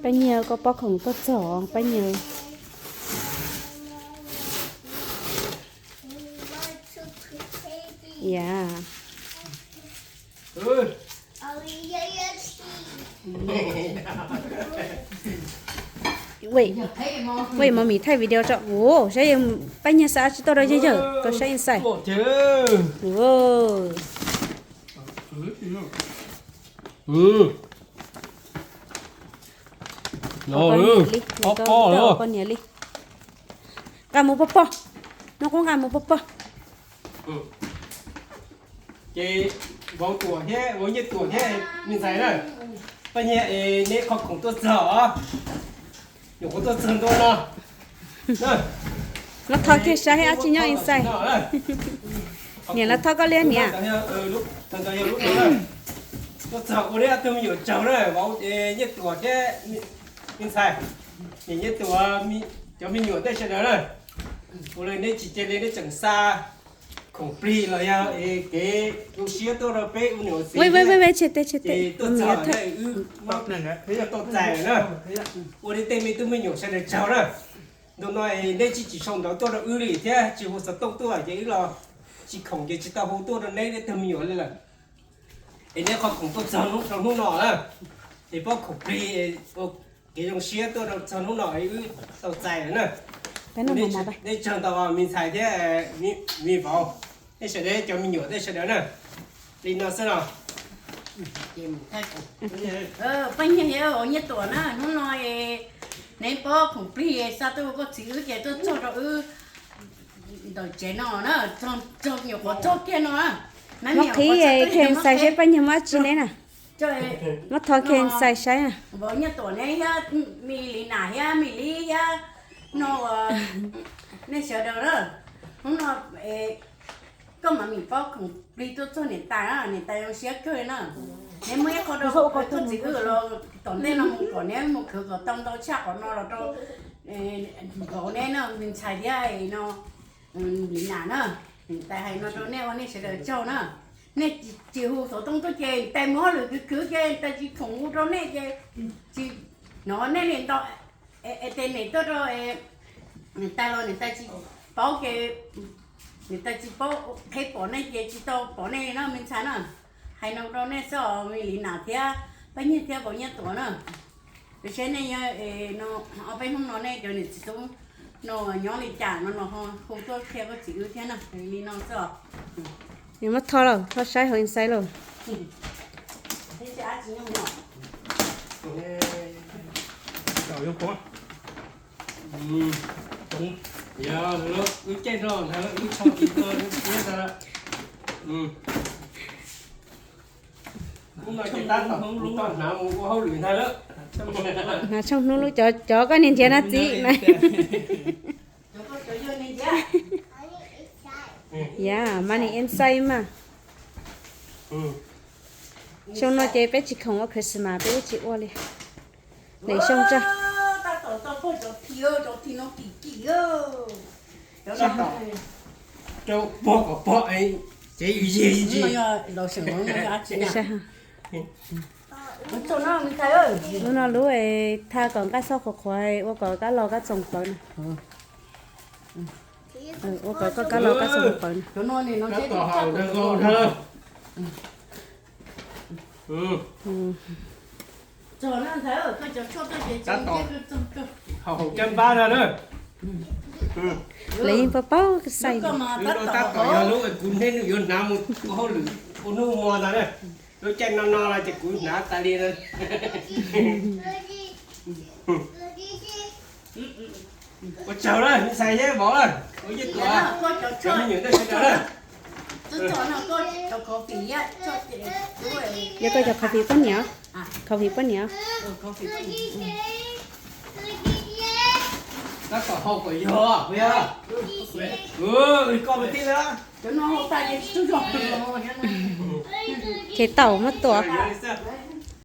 Paj Nyiag, koj pob khoom tuaj txog, Paj Nyiag. Ya. Wait, wait, mami thaij video tso. Ua, saib Paj Nyiag xa tsis tuaj rau yawg yawg, koj saib Insight. Poj niam li, poj niam li. Nqa mus pog pog, no kuv nqa mus pog pog. Ces vauv Tuam thiab vauv Nyiaj Tuam thiab me ntxhais na, Paj Nyiag es neb qhov khoom tuaj txog os, nyuam qhuav tuaj txog ntua no. Los thov kiag saib dab tsi nyob Insight. Niam, los thov koj li niam. Tuaj txog ua neb ob tug me nyuam tsaug na, vauv Nyiaj Tuam thiab me ntxhais, niam Nyiaj Tuam, cov me nyuam tej sawv daws na. Ua li neb tsis cia li neb tseem xa khoom plig los yog kev zoo siab tuaj rau peb ua niam ua txiv, ces tuaj txog wb tau txais na. Ua li tej me tub me nyuam sawv daws tsaug na. Ntu no neb tsis tsis sau ntawv tuaj rau wb li thiab tsis hu xov tooj tuaj ces wb los tsis khoom ces tsis tau hu tuaj rau neb tej tug me nyuam li lawm. Es neb qhov khoom tuaj txog rau hnub no na, es pob khoom plig kev zoo siab tuaj rau txog hnub no es wb tau txais lawm na. Neb tsaug ntau me ntxhais thiab me vauv, nej sawv daws cov me nyuam tej sawv daws na. Li no xwb los. Paj Nyiag thiab vauv Nyiaj Tuam na, hnub no neb pob khoom plig xa tuaj ua koj txiv wb ces tuaj txog rau wb ntawm tsev no na, txog nyuam qhuav txog kiag no. Muab qhib kiag Insight saib Paj Nyiag muab dab tsi neb na. Muab thov kiag Insight saib na. Vauv Nyiaj Tuam neb thiab me Li Nam thiab me Li thiab no, nej sawv daws na, hnub no koj mam mim pob khoom plig tuaj txog niam tais na, niam tais zoo siab kawg na. Neb muab ib qho rau koj txiv wb los tom ntej no mus kom neb mus khwv kom tau ntau tshaj qhov no los rau vauv neb no, me ntxhais thiab no, Li Nam na. Niam tais hais no rau nej ua nej sawv daws tsaug na. Nej tsis hu xov tooj tuaj ces niam tais mus hauj lwm khwv khwv ces niam tais tsis khoom hu rau nej ces tsis hnov nej li ntau. Es tes niam tuaj rau niam tais los niam tais tsis paub ces niam tais tsis paub qheb pom nej ces tsis tau pom nej li na me ntxhais na. Hais no rau nej xwb os, me Li Nam thiab Paj Nyiag thiab vauv Nyiaj Tuam na. Saib nej no, ob peb hnub no nej cov niam txiv tub no nyob li cas no los ho hu tuaj qhia koj txiv wb thiab na, li no xwb os. Muab thov lawm, thov saib hauv Insight lawm. Hnav tshooj hnub lub cov, cov koj niag ntiav no txiv. Ya, money inside mas. Xyoo no ces peb tsis khoom ua Christmas, peb twb tsis ua li. Lem xyoo tso. Rau pog kom pog, ces yus yig ntsis. Lub no lub thaj kom nqaij txhob qhuav qhuav, ua kom kab lo kab txoos plawv na. Ua kom koj kab lo kab txoos plawv na. Lawv yeej paub paub xais. Lub no tab tom yog lub kuv hnub no yuav hnav mus ua hauj lwm ua hnub hmo ntag na. Lub caij no no los ces kuv hnav tas li na. Ua tsaug na, ntxhais thiab vauv na, ua yeej tuav, cov me nyuam tej sawv daws na. Yog koj cov coffee poj niam, coffee poj niam. Tab tom hau kom yog, yog. Koj me tij na. Ces tau muab tuav.